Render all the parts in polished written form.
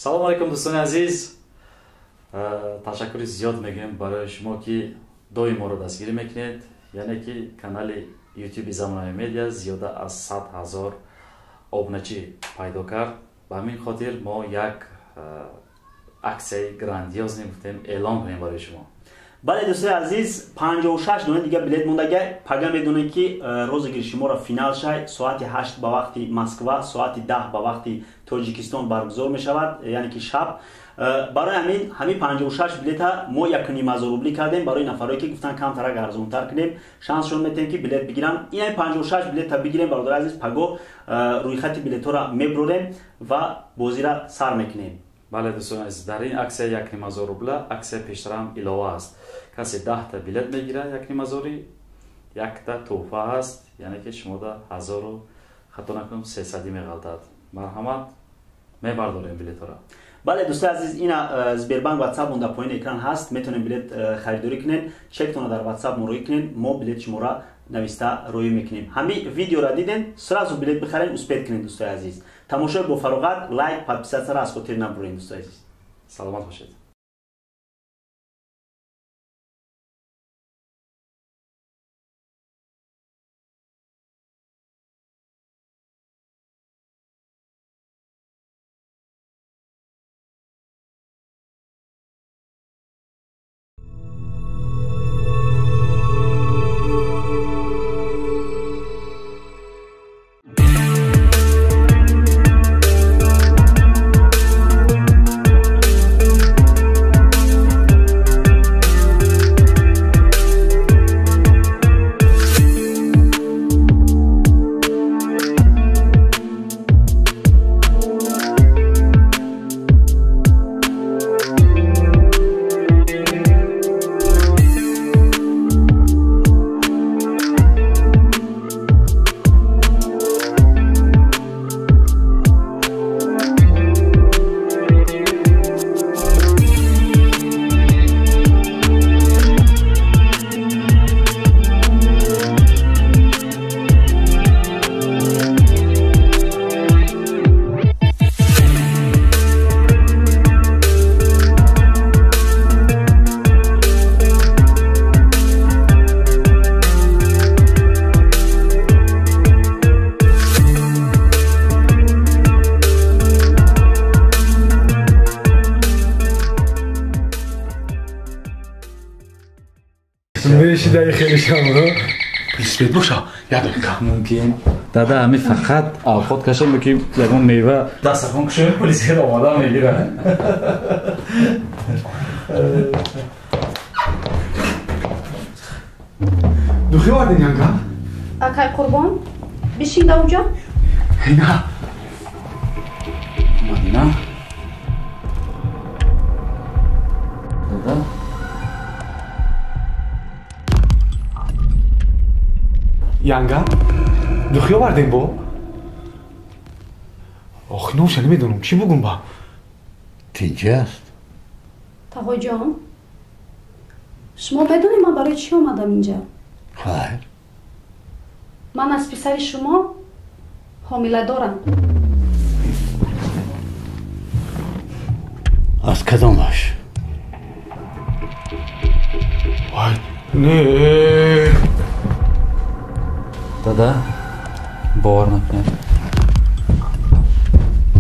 Салому алейкум, дӯстони азиз. Ташаккури зиёд мегӯем барои шумо, ки доим моро дастгирӣ мекунед. Яъне ки канали ютуби Замонаи Медиа зиёда аз 100 000 обуначӣ пайдо кард. Ба ҳамин хотир мо як аксияи грандиозный гуфтем эълон кунем барои шумо. Бале, дӯстои азиз, 56 дона дига билет мондага. Пага медонем, ки розыгрыши моро финал шай соати 8 ба вақти Москва, соати 10 ба вақти Тоҷикистон баргузор мешавад, яъне ки шаб. Барои ҳамин ҳамин 56 билета мо 1500 рубли кардем. Барои нафарое, ки гуфтан камтарак арзонтар кунем, шансшон метем, ки билет бигирам. Ин 56 билета бигирем, бародари азиз. Паго рӯйхати билетҳоро мебурорем ва бозира сар мекунем. Бале, дӯстони азиз, дар ин аксия 1500 рубла, аксия пештарам илова аст. Касе 10-та билет мегирад якнимҳазорӣ, якта тӯҳфа ҳаст, яъне ки шумода ҳазору, хато накунам, сесадӣ меғалтад. Марҳамат, мебардорем билетҳоро. Бале, дӯстои азиз, ина Сбербанк ватсап он дар поёни экран ҳаст, метавонем билет харидорӣ кунед, чектона дар ватсап муроӣ кунед, мо билет шуморо нависта роӣ мекунем. Ҳамин видеоро дидем, сразу билет бихаред, успеть кунед, дӯстои азиз. Тамошои бо фароғат, лайк, подписаться ро аз хотир набуред, дӯстои азиз. Саломат бошед. Мешидаи хеле шамро. Свет боша, як дақиқа. Мумкин, дада, ҳами фақат авқот кашем, ки ягон мева дастархон кушоем, полисер омода мегирад. Духи овардин, янга? Акай Қурбон, бишин даунҷо. На. Мадина, дада. Янга, духи овардем бо? Охи, номша намедонам, чӣ бугум ба? Тинҷи аст? Тағоҷон, шумо медонед, ман барои чӣ омадам инҷа? Хайр. Ман аз писари шумо ҳомиладорам. Аз кадомаш? Вай, не. Дада, бовар накунед,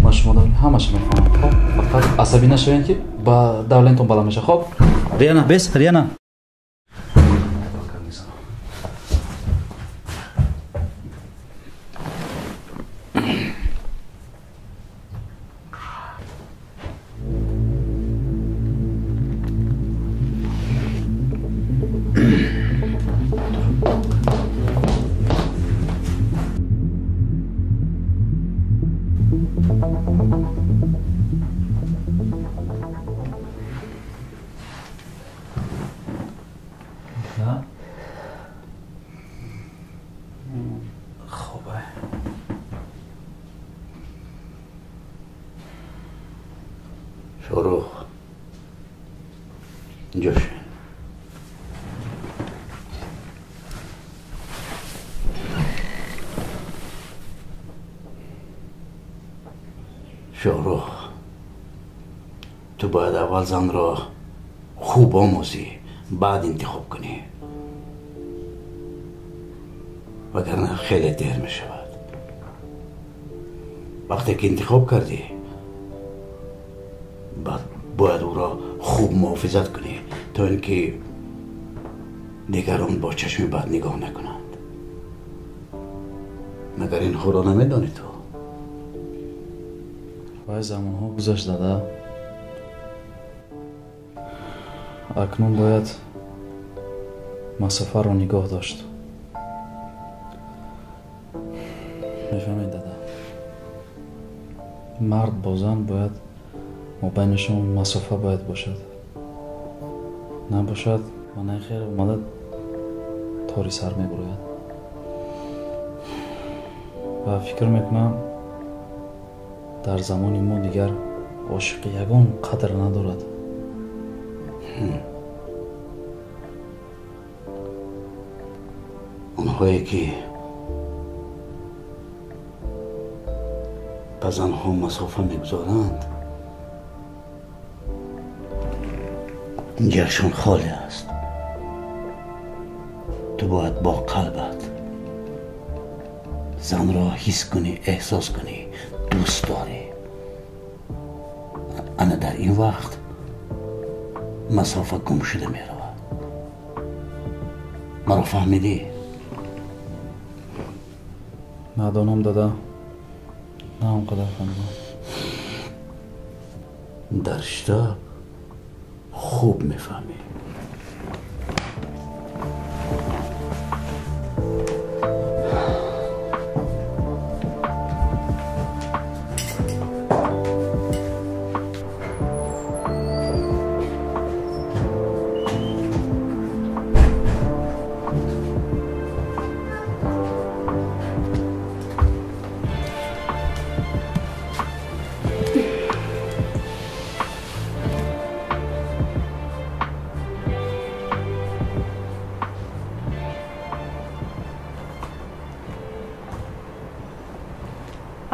ман шумо ҳамаша мефаҳмам. Хоб, фақат асабӣ нашавед, ки ба давлентон баланд мешавад. Хоб, Риана, бес, Риана. Шорух, инҷо шин. Шорух, Ту бояд аввал занро хуб омӯзӣ, баъд интихоб кунӣ, вагарна хеле дер мешавад. Вақте ки интихоб кардӣ, баъд бояд ӯро хуб муҳофизат кунӣ, то ин ки дигарон бо чашми бад нигоҳ накунанд. Магар инҳоро намедонӣ ту? Вай замонҳо гузашт, дада. Акнун бояд масофаро нигоҳ дошт. Мефаҳмед, дада, мард бо зан бояд мобайнашон масофа бояд бошад. Набошад, манаи хел омада тори сар мебурояд. Ва фикр мекунам, дар замони мо дигар ошиқи ягон қадр надорад. Онҳое ки ба занҳо масофа мегузоранд, ҷашон холӣ аст. Ту бояд бо қалбат занро ҳис кунӣ, эҳсос кунӣ, дӯст дорӣ. Ана дар ин вақт масофа гум шуда меравад. Маро фаҳмидӣ? Надонам, дада, на он қадар фаҳмидам. Дар штаб хуб мефаҳмӣ.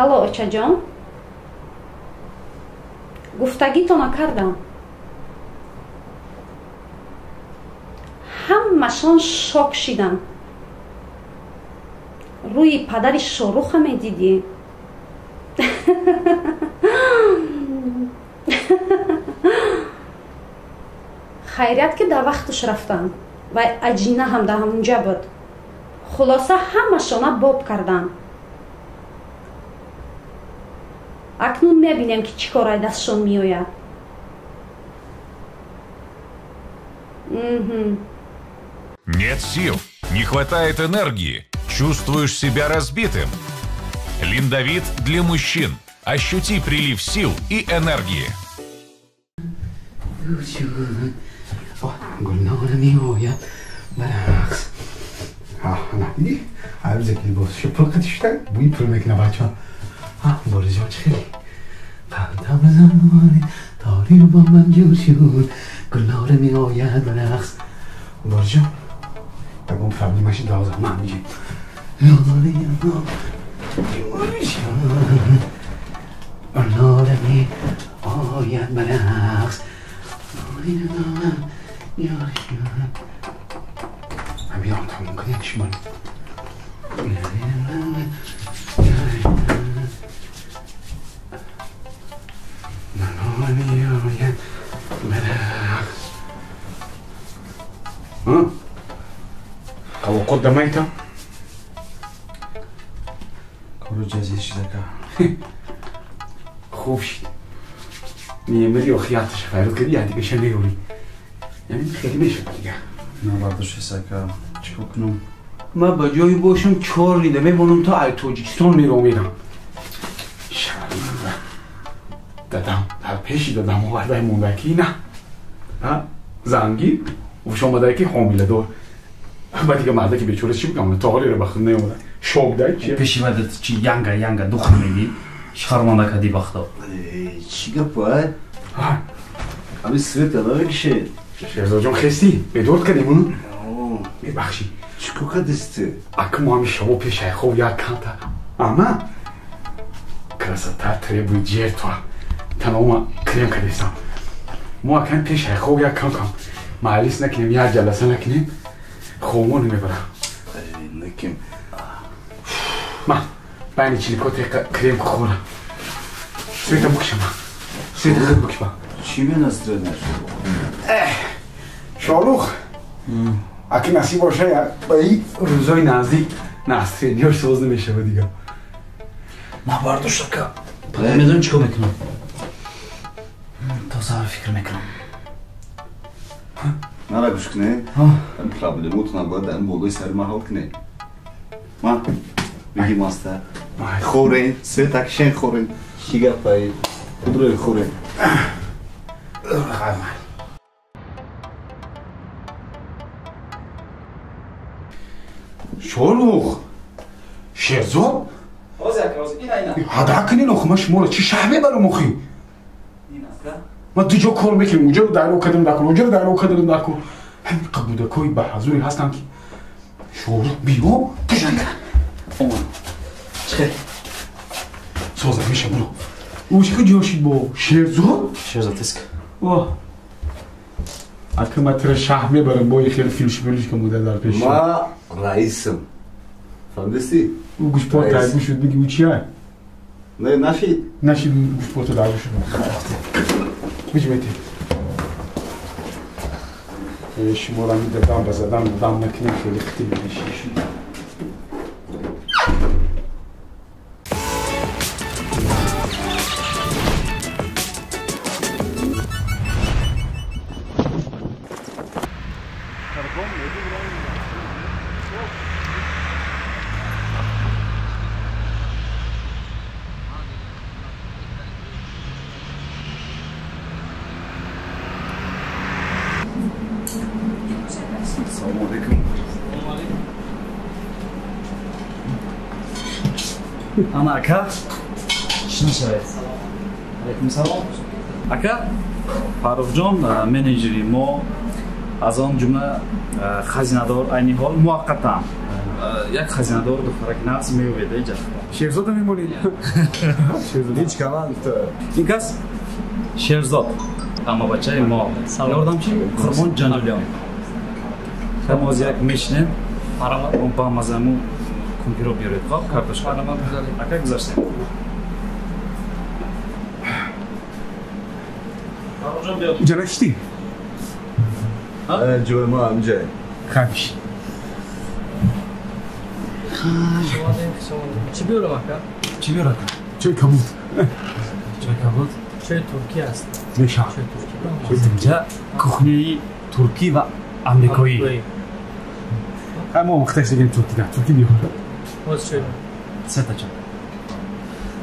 Алло, очаҷон, гуфтагитона кардам. Ҳамашон шок шиданд. Рӯи падари Шоруха медидӣ. Хайрият ки дар вақтуш рафтанд, вай аҷина ҳам дар ҳамунҷа буд. Хулоса, ҳамашона боб карданд. Акнун мебинем, ки чӣ кор дастшон меояд. Нет сил, не хватает энергии, чувствуешь себя разбитым. Линдовит для мужчин. Ощути прилив сил и энергии. Кору ҷазир шидака. Хуб шид. Мемири охияташ файрод кардӣ, я дигаша меёрӣ. Яъне хеле мешуд дига. Навардошисака, чӣ кор кунам? Ман ба ҷое бошам, чор нида мемонам, то ай Тоҷикистон меро мерам. Шарманда. Дадам, дар пеши дадам овардай мондаки на. Занги, уш омадай ки ҳомиладор. Ба дига мардаки бечора чӣ бигам? То ҳолеро ба худ наёмада. Шок дай чи? Пеши вадат чи янга янга духр меги? Шарманда кади бахто. Чӣ гап ай? Ами света намекишед. Шерзоджон, хестӣ? Бедорт кардем? Мебахшӣ. Чӣ кор кардисти? Ак мо ҳами шабо пешай хоб як канта. Ама красота требует жертва. Танома крем кардесам. мо акан пеш хоб як кам кам маълис накунем, як ҷаласа накунем, хобмон мебарам. Наким. Ман байни чилико теқа крем хӯрам. Света букшама. Света худ букшма. Чӣ бенастроение шуд? Шорух. Аки насиб боша ба ин рӯзои наздик настроениёш соз намешава дига. Ман бардошт ака. Пага медонӣ чӣ кор мекунам? То саҳар фикр мекунам. Мара гӯш кунед. Проблемотона бояд дар болои сари ман ҳал кунед. Ман бигӣ маста. Хӯрен, света кишен хӯрен. Чӣ гапае? Худрои хӯрен. Шорух, Шерзод? Ҳада кунед охи, ман шуморо чӣ шаҳ мебарам охи? Ман ду ҷо кор мекунем, уҷаро дайро кардам дар кор, уҷаро дайро кардам дар кор. Ҳамин қабудакҳои ба ҳазуре ҳастанд ки Шорух биё, пешанка. Чӣ? Соза меша буро. Ӯ чӣ ҷо шид бо Шерзод? Шерзод тиск. О. Ака ман туро шаҳ мебарам бо хеле филшпилиш ка муда дар пеш. Ма раисам. Фаҳмидисти? Ӯ гӯшпор тайгӯ шуд, биги ӯ чия? Не, нашид. Нашид, гӯшпорто дайгӯ шуд. Биҷмети. Шуморо мидадам ба задан дам накунем, хеле хити меши. Ана ака, шинос шавед. Алайкум салом. Ака, Фаррухҷон менеҷери мо, аз он ҷумла хазинадор айни ҳол муваққатан. Як хазинадор духтараки нағз меёбед иҷа. Шерзода мемонед? Ҳеҷ кама гуфта. Ин кас Шерзод, аммабачаи мо. Ёрдамчи Қурбон Ҷанулиён. Мо як мешинем, ба мазаму кумпиро биёред. Хоб, картошка. Ака гузаштем. Уҷа нашидӣ? Ҷои мо ҳамҷа. Хабиш. Чӣ биёрам ака? Чӣ биёр ака? Чой кабуд. Чой кабуд? Чой туркӣ аст. Меша. Инҷа кухняи туркӣ ва амрикоӣ. Мо омӯхташ дигем туркӣ да. Туркӣ биёр. Боз чой. Сета чой.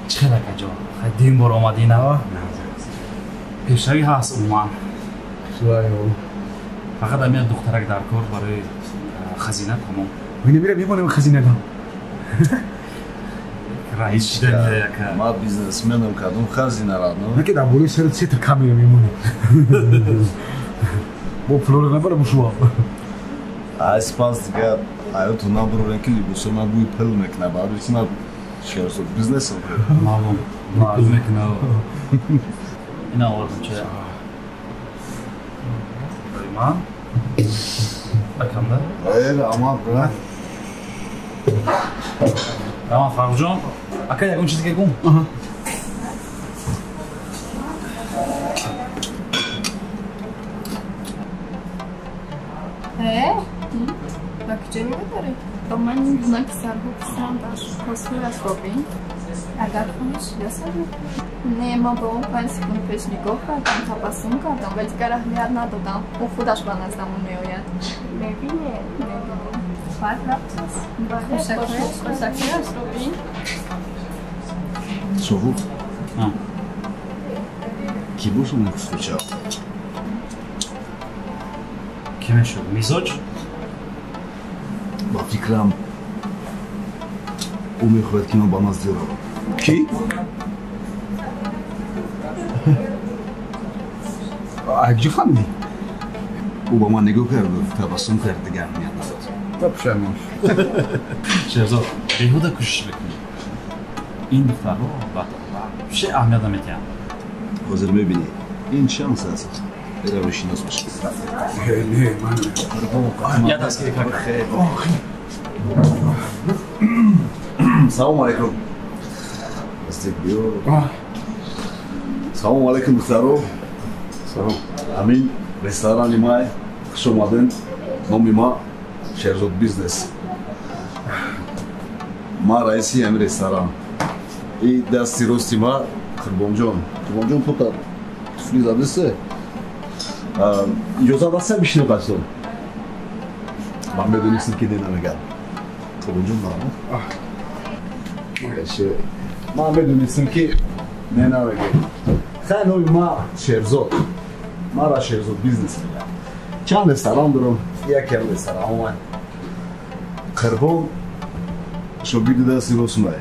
Чӣ хел ака ҷон? Хай дуюм бор омадӣ нава? Пешравӣ ҳаст умуман. Фақат ҳамин духтарак дар кор барои хазина тамом. Ина мира мемонем хазина да. Раис шида яка. Ма бизнесменам кадом хазина радно. Наки дар болои сарат сетр камера мемонем. Бо пулоро набарам шумо. Ай спас дига аёту набурорем ки либосо ма бӯи пул мекуна, барои ки ма Шерзод бизнесам. Маълум, пул мекуна. Ина овардам чай. Барои ман. Акамда? Аман, брат. Аман, Фаррухҷон. Ака, ягон чизе гум? Ба куҷо мебарӣ? Ба ман ин гуна писарҳо писанд аст. Хостгораш Робин. Агар хоҳиш, ясар мекунӣ. Не, ман ба он 5 секунд пеш нигоҳ кардам, табассум кардам ва дигар аҳамият надодам. Ӯ худаш ба наздамон меояд. Мебинед? Мебинем. Баъд рафт аст. Хушакояш Робин. Шоҳрух? Кӣ бошам хушрӯча? Кӣ мешуд? Мизоҷ? Ба фикрам ӯ мехоҳад ки ман ба назди равам. Кӣ? Акҷо фаҳмидӣ? Ӯ ба ман нигоҳ кард, табассум кард, дигар аҳамият надод. Ба пушаймон. Шерзод, беҳуда кӯшиш мекунӣ. Ин духтарҳо ба чӣ аҳамият наметиҳанд. Ҳозир мебинӣ, ин шанс аст. Берем шинос бошем. Не, ман я дастгирӣ кардам. Салом алейкум. Салом алейкум, духтаро. Салом. Амин, ресторани май. Хуш омаден. Номи ма Шерзод Бизнес. Ма раиси ҳамин ресторан. И дасти рости ма Қурбонҷон. Қурбонҷон пота туфли задисе. Иҷозат ҳаст бишинем қачтон? Ман медонистам ки не намегам. Қурбонҷон марамо. Ман медонистам ки не намегам. Хай номи ма Шерзод. Мара Шерзод Бизнес мегам. Чанд ресторан дорам, яке ам ресторан ман. Қурбон шогирди дасти рост май.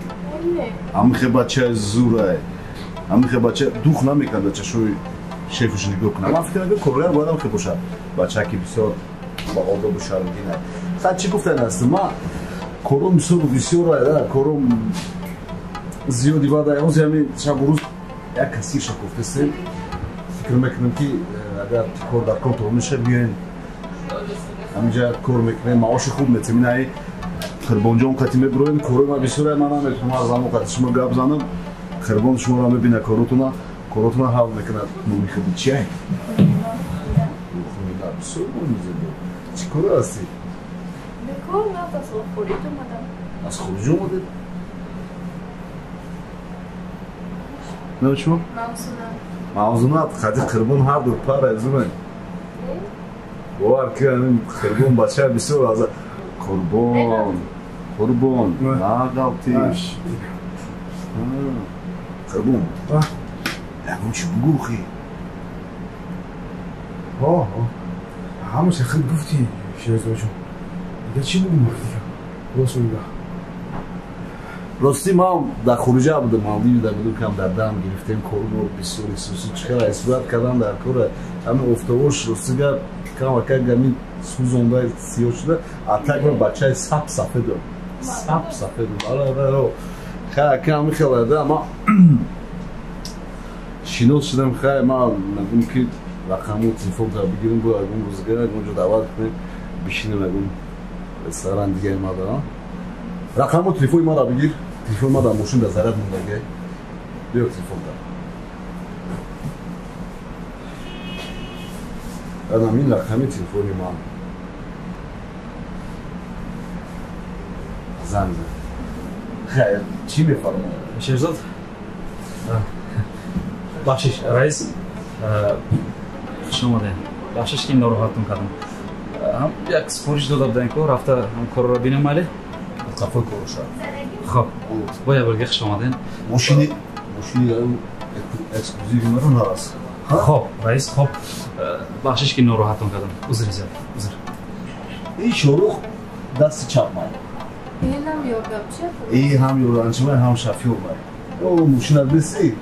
Ҳамихе бачаи зурай. Ҳамихе бача дух намекарда чашои шефаш нигоҳ кунам. Ман фикр мекунам коргар бояд ҳамихе бошад. Бача ки бисёр ба одобу шармгин ай. Хай чӣ гуфтан аст? Ма кором бисёр бисёр ай, кором зиёди бад ай. Ҳозир ҳамин шабу рӯз як кассирша гуфтасем. Фикр мекунам ки агар кор дар кор тамом мешавад, биёем ҳаминҷа кор мекунем, маоши хуб метем. Ин ай Қурбонҷон қати мебуроем, корои ма бисёр ай, ман наметавонам ҳар замон қати шумо гап занам. Қурбон шуморо мебинад, коротона коротона ҳал мекунад. Номи худи чи ай? Бисёр номи зебо. Чӣ коро ҳастӣ? Бекор нав аз хориҷ омадам. Аз хориҷ омадед? Номи шумо? Мавзуна. Мавзуна, қади Қурбон ҳар ду пара зуна. Бовар кунед, Қурбон бача бисёр аз Қурбон. Қурбон, нағалтиш. Қурбон. Ягон чӣ бугӯ хи? Ҳамаша худ гуфтӣ, Шерзоҷон. Дигар чӣ бугӯм дигар? Рост мегӯ. Рости ман дар хориҷа будам, Малдивда будам, кам дар дам гирифтем корбор бисёр исусу чихела сурат кардам дар кора. Ҳамин офтобош рости гап камака гами сӯзонда сиёҳ шуда, а так ман бачаи сап сафедам. Сап сафедам. Ара. Хай кам хела да ма шинос шудам, хай ман нагум ки рақаму телефон та бигирим, бо ягон рӯзгар ягон ҷо даъват кунем, бишинем ягон ресторан дигаи ма да. Рақаму телефони мара бигир. Телефони ма дар мошин дар заряд мондагӣ. Биё телефон дар. Анам ин рақами телефони ман. Занг зад. Хайр, чӣ мефармоед? Шерзод? Бахшиш, раис, хуш омадед. Бахшиш ки нороҳаттон кардам. Ҳам як супориш дода будем ку, рафта ҳам корро бинем майли? Қафои корро. Хоб, бо як борга хуш омадед. Мошини эксклюзиви маро нарас. Хоб, раис, хоб. Бахшиш ки нороҳаттон кардам. Узр зиёд, узр. Ин шорух дасти чап май. Ин ҳам ёрдамчи? Ин ҳам ёрдамчи май, ҳам шофёр май. О, мошина диси?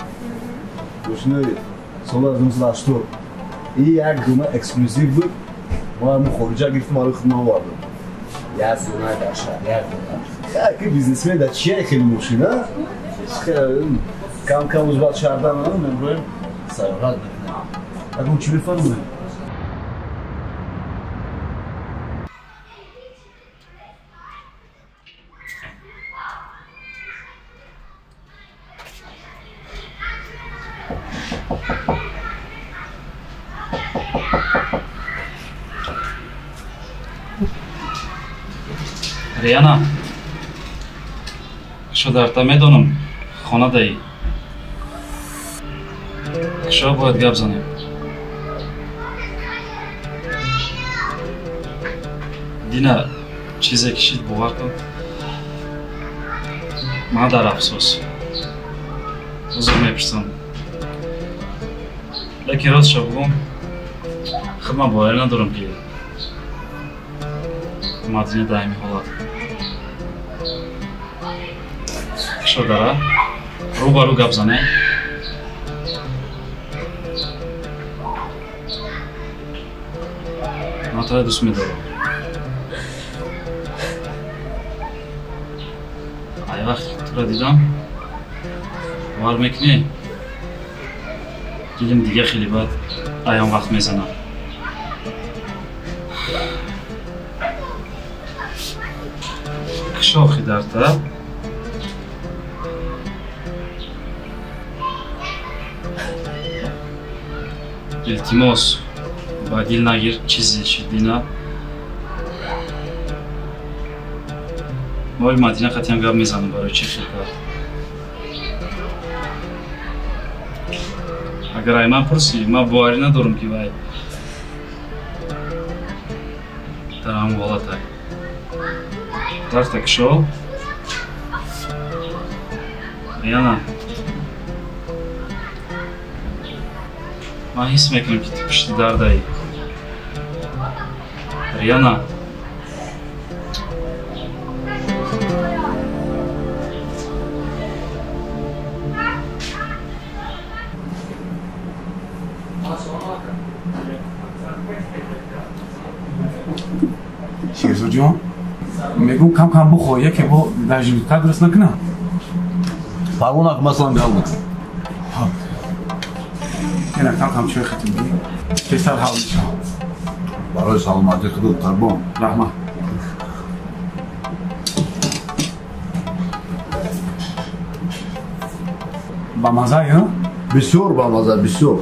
Мошинаи соли 1980. Ин як дуна эксклюзив буд. Ма ҳамун хориҷа гирифтам, барои худ ман овардам. Як дуна дар шаҳр, як дуна. Яке бизнесмен дар чия хеле мошина? Кам кам узбат шаҳрдан меброем, сайёҳат мекунем. Ягон чӣ мефармоед? Риана, шударта медонам, хона даӣ. Шо бояд гап занем. Дина, чизе кишид бовар кун. Ман дар афсӯс. Узр мепурсам. Лекин ростша бугум, худ ман боварӣ надорам ки Мадина дар ҳамин ҳолат. Шодара, рӯ ба рӯ гап занем. Ман туро дӯст медорам. Ай вақт туро дидам, бовар мекунӣ? Дилим дига хеле бад аён вақт мезанам. Кушохи дарта. Илтимос, ба дил нагир, чизе шидина. Мои Мадина қатиям гап мезанам барои чӣ хел кард. Агар ай ман пурсӣ, ман боварӣ надорам ки вай дар ҳамон ҳолатай. Дарта кушо. Яна. Ман ҳис мекунам ки ту пушти дардаӣ. Рияна. Шерзоджон, мегум кам кам бухор, яке бо дар желудка дуруст накунам. Парвона масалан галмат. Ина кам кам чой хатим бигир. Тезтар ҳал мешавам. Барои саломатии худат Қурбон. Раҳмат. Ба маза, ё? Бисёр бамаза, бисёр.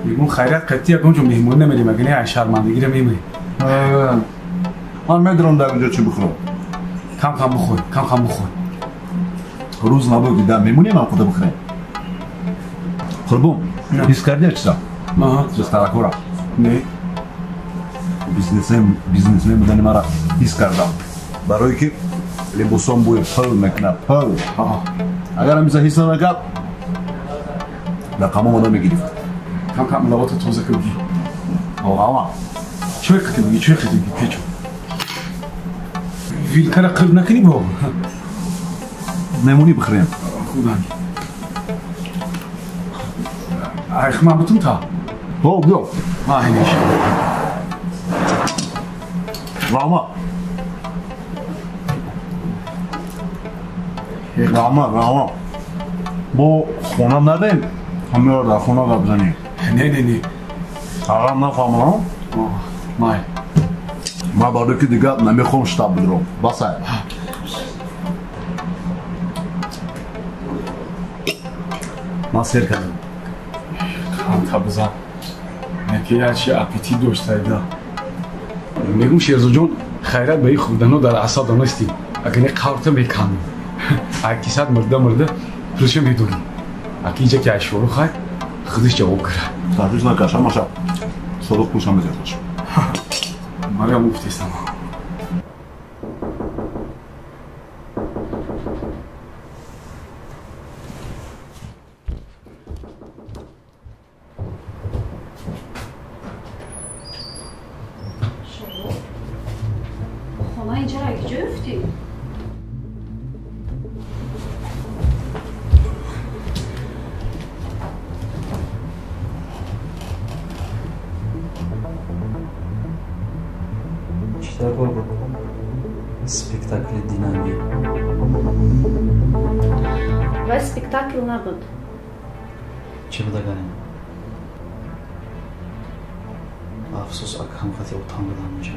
Мегум хайрият қатъи ягон ҷо меҳмонӣ намерем, агар не ай шармандагиро мемирем. Ман медонам дар инҷо чӣ бихӯрам. Кам кам бихӯр, кам кам бихӯр. Рӯз набуд ки дар мемонем ам худа бихӯрем. Қурбон, ҳис кардия чиза? Духтаракора. Не. Бизнесмен будани мара ҳис кардам. Барое ки либосон бӯи пул мекунад, пул. Агар ҳамиса ҳис намекард, дар қамома намегирифт. Кам кам лавота тоза ки бигир. Ама. Чой қити бигир, чой қити бигир, печо. Вилкара қирб накунӣ бо? Мемонӣ бихӯрем. Худам. Айх ман бутум та? О, биё. Ман ҳамеша. Раҳмат. Раҳмат, раҳмат. Бо хона надем, ҳамеро дар хона гап занем. Не, не, не. Агар нафаҳмам? Май. Ман барои ки дигар намехоҳам штаб бидорам. Басай. Ман сер кардам. Қанта бизан. Яке ячи аппетит доштайда. Мегум Шерзоджон, хайрат ба ин хӯрдано дар асаб донастӣ. Агар не қаврта меканам. Акисат мурда мурда пулша медорӣ. Аки инҷа ки айшору хай, худаш ҷавоб кара. Ташвиш накаш, ҳамаша содиқ пулша мезиҳад. Марам гуфтестам. Хона инҷаро куҷо ёфтӣ? Чӣ дар кор буд? Спектакли динамӣ. Вай спектакл набуд. Чӣ буда ганем? Афсӯс, акам қати отам будам инҷо.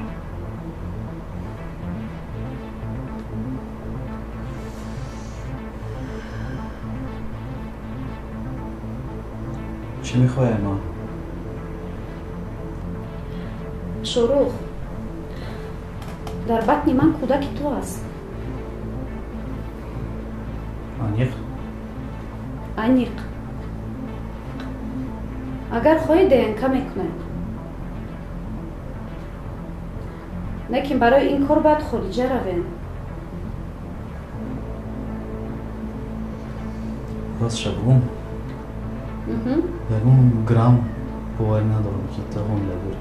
Чӣ мехоҳӣ ман? Шорух, дар батни ман кӯдаки ту аст. Аниқ? Аниқ. Агар хоҳӣ ДНК мекунем. Лекин барои ин кор бояд хориҷа равем. Ростша бугум, ягон грамм боварӣ надорам ки ту ҳомила дорӣ.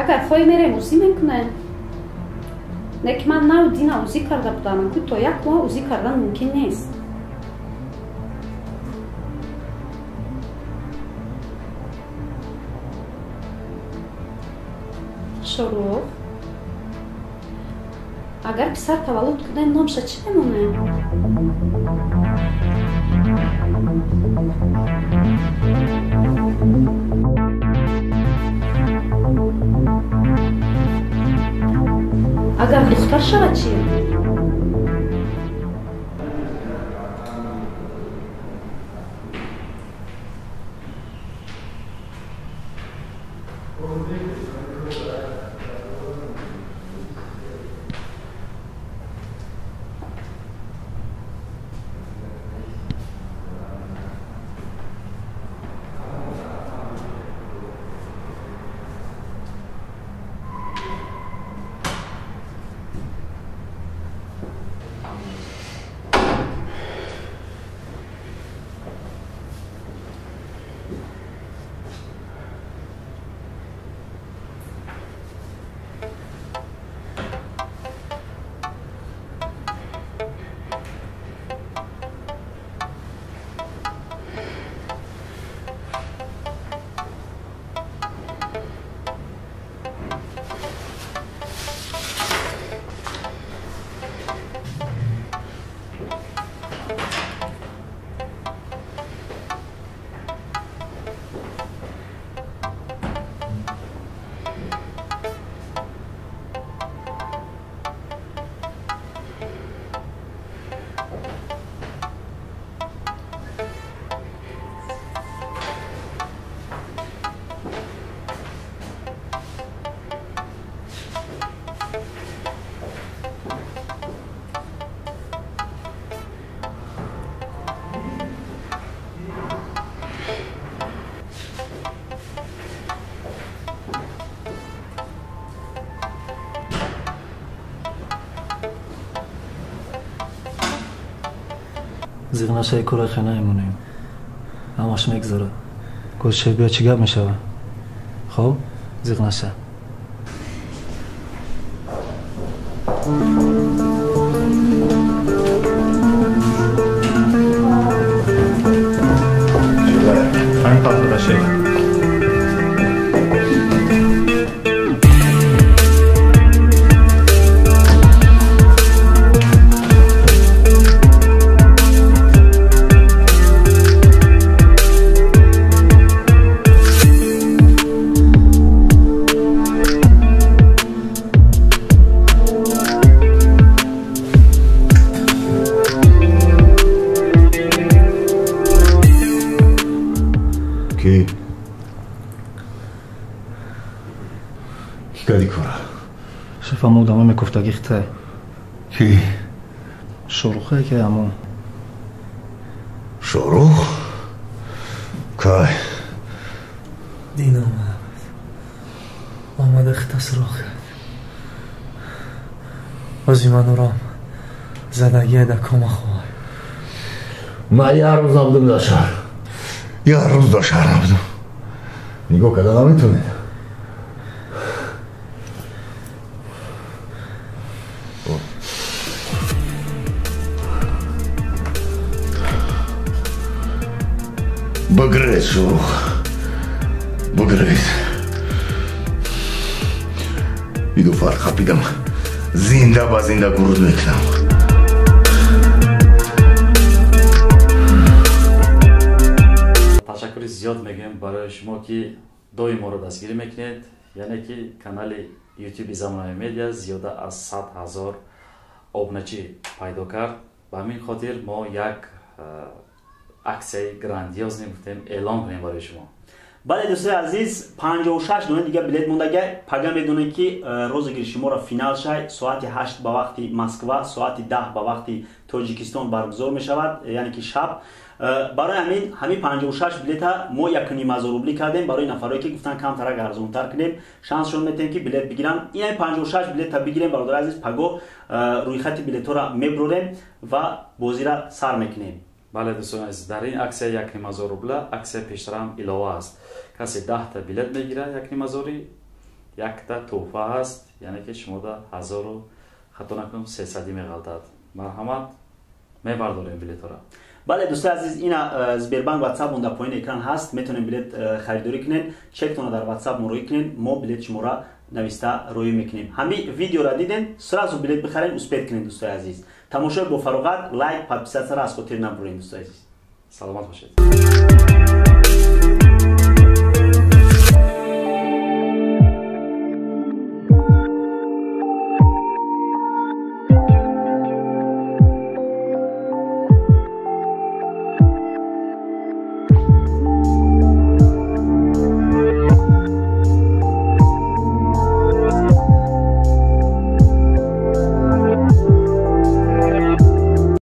Агар хоҳӣ мерем узӣ мекунем. Лекин ман нав дина узӣ карда будам, ку то як моҳ узӣ кардан мумкин нест. Шорух, Агар писар таваллуд кунем, номша чӣ мемонем? Агар духтар шавад чӣ? Зиғ нашаи кора хена мемонем. Ҳамаш мегзарад. Гӯшаи биё чӣ гап мешавад? Хоб, зиғ наша. Ҳамин палтода шеф. Шеф, амо одама мекуфтаги хитай. Ки? Шоҳрухе ки амо. Шоҳрух? Кай? Дин омада буд. Омада хита суроғ кард. Ози ман урам задагия да кома хоҳад. Ман як рӯз набудам дар шаҳр. Як рӯз дар шаҳр набудам. Нигоҳ карда наметавонед. Бигрез, Шоҳрух. Бигрез. Иду фарқ хапидам. Зинда ба зинда гуруд мекунам. Ташаккури зиёд мегӯем барои шумо ки доим моро дастгирӣ мекунед. Яъне ки канали YouTube Замонаи Медиа зиёда аз 100 000 обуначӣ пайдо кард. Ба ҳамин хотир мо як аксияи грандиозне гуфтем эълон кунем барои шумо. Бале, дӯстои азиз, 56 дона дига билет мондага. Пага медонем ки розыгрыши шуморо финал шай соати 8 ба вақти Москва, соати 10 ба вақти Тоҷикистон баргузор мешавад, яъне ки шаб. Барои ҳамин 56 билета мо 1,5 рубли кардем барои нафарое ки гуфтан камтарак арзонтар кунем, шансшон метем ки билет бигиранд. Ин 56 билета бигирем, бародари азиз, паго рӯйхати билетҳоро мебурорем ва бозиро сар мекунем. Бале, дӯстони азиз, дар ин аксия 1,5 рубла, аксия пештарам илова аст. Касе 10та билет мегирад 1,5, якта тӯҳфа аст, яъне ки шумода 1000 хато накунам 300 меғалтад. Марҳамат, мебардорем билетҳоро. Бале, дӯстои азиз, ина Сбербанк WhatsApp он дар поёни экран ҳаст, метавонем билет харидорӣ кунед, чектонро дар WhatsApp муроҷиат кунед, мо билет шуморо Нависта рӯӣ мекунем. Ҳамин видеоро диден, сразу билет бихарен, успеть кунед, дӯстои азиз. Тамошои бо фароғат, лайк, подписаться ро аз хотир набурен, дӯстои азиз. Саломат бошед.